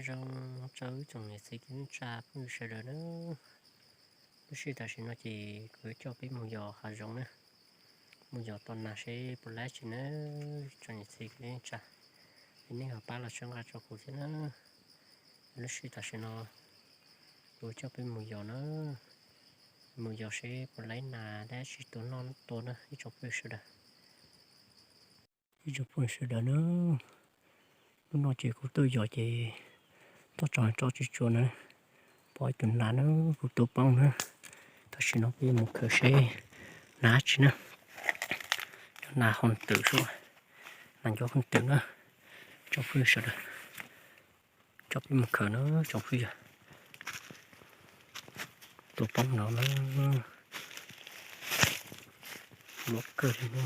Zoo rau ib tsoom niam txiv kwv tij neej tsa phooj ywg sawv daws na. Lub sij hawm tam sim no ces kuv yuav coj peb mus yos hav zoov na, mus yos tos nas seb puas laib tsi na. Tsoom niam txiv kwv tij neej tsa, es nej ho pab los txhawb nqa rau kuv thiab na. Lub sij hawm tam sim no kuv yuav coj peb mus yos na, mus yos seb puas laib nas dab tsi tua noj tua na ib tsoom phooj ywg sawv daws. Ib tsoom phooj ywg sawv daws na, hnub no ces kuv tuaj yos ces toj tso tso tsis tsuas na, pom ib tug nas na, kuv tua poob na. Tam sim no peb mus khaws seb nas tsi na, cov nas hooj twm sua, nas cov hooj twm na, tsoom phooj ywg sawv daws, coj peb mus khaws na tsoom phooj ywg. Tua poob no na, loj kawg li no,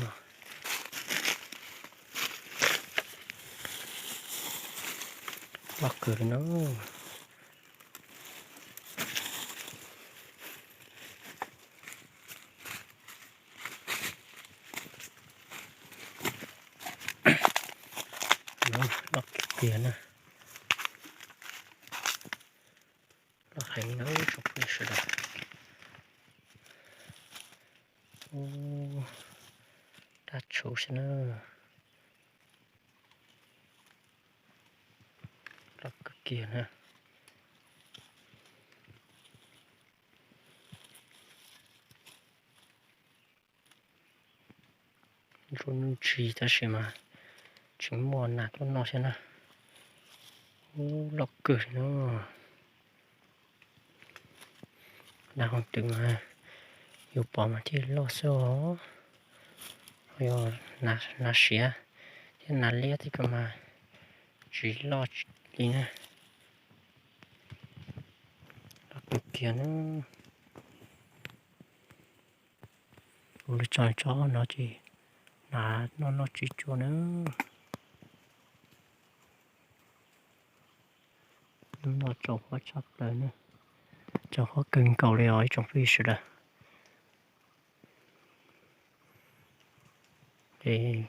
loj kawg li no. Loj kawg kiag na, loj heev na tsoom phooj ywg sawv daws. Ub, dab tshuv xwb na, loj kawg kiag na. Nruab hnub tsis tab sis mas tseem muaj nas tuaj noj thiab na. Ub, loj kawg li no. Nas hooj twm mas yus pom mas thiaj loj xwb os. Ho yog nas siav thiab nas liab tej ko mas tsis loj li na. Loj kawg kiag na. Ua li tso tsob no ces nas noj noj tsis tsuag na. Hnub no tsaus huab tshaj plaws na, tsaus huab kawg nkaus li os ib tsoom phooj ywg sawv daws. Es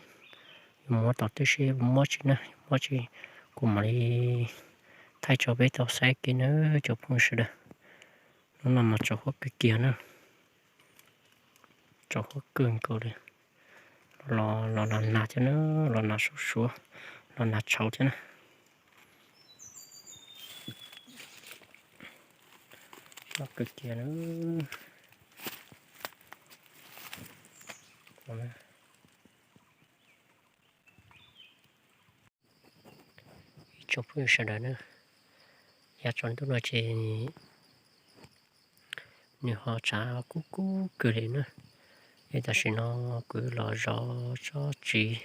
yuav muab tom twb seb muab tsi na, muab tsi kuv mam li thaij tso peb tau saib kev na tsoom phooj ywg sawv daws. Hnub no mas tsaus huab kawg kiag na, tsaus huab kawg nkaus li. Los los nas nas thiab na, los nas suav suav, los nas tshauv thiab na. Loj kawg kiag na. Ib tsoom phooj ywg sawv daws na, yav tsaus ntuj no ces nws ho tshav kub kub kawg li na. Es tam sim no kuv los zov tsob txiv,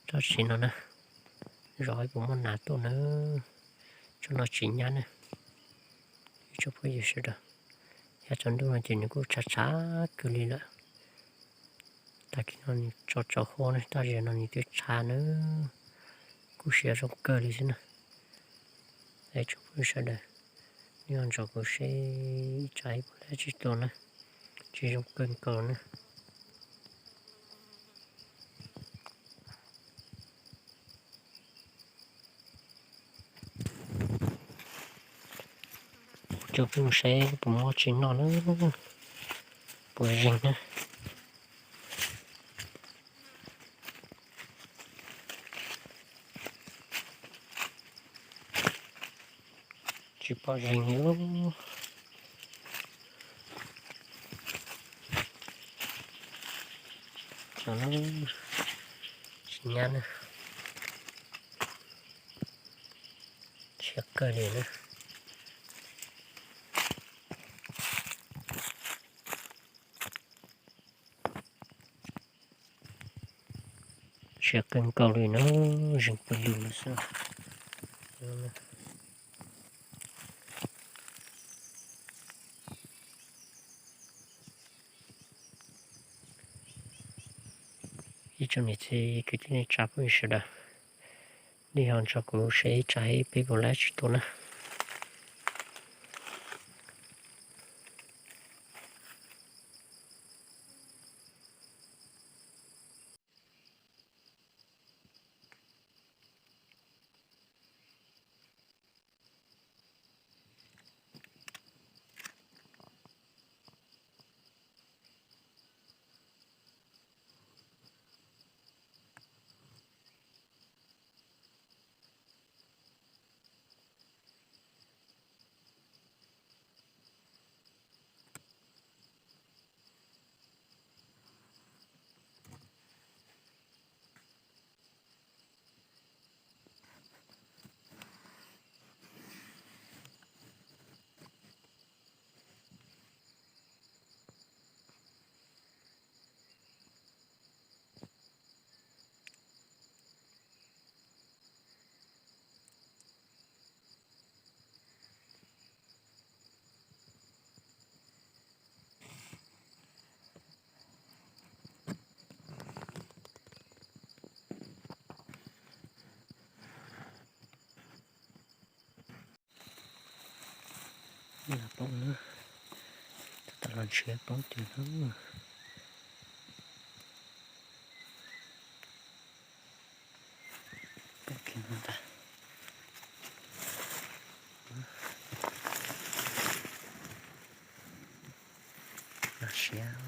tsob txiv no na, zov puas muaj nas tuaj na. Tsob no txiv nyab na, ib tsoom phooj ywg sawv daws. Yav tsaus ntuj no ces nws kuj tshav tshav kawg li lawm. Tag kis no nws tsaus tsaus huab na, tab sis no nws twb tshav na, kuj siav zoo kawg li xwb na. Es tsoom phooj ywg sawv daws, nej ho nrog kuv seb ib tsam ib puas laib tsi tua na, tsis zoo kawg nkaus na. Kuv coj peb mus saib puas muaj tsi noj na, puas zeeg na. Tsis pom zeeg li. Tsis nyab na, siav kawg li na. Siav kawg nkaus li na, zeeg pawg lug no xwb. Ib tsoom niam txiv kwv tij neej tsa phooj ywg sawv daws, nej ho nrog kuv saib ib tsam ib peb puas laib tsi tua na. Los poob na, tab tom los nrhiav poob twg no. Los siav.